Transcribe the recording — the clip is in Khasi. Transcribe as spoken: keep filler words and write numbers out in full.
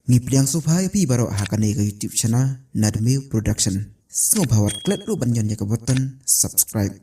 Ngi pdiang sngewbha ïa phi baroh ha kane ka YouTube channel Nadmew Production. Sngewbha wat klet ruh ban ñion ïa ka button subscribe.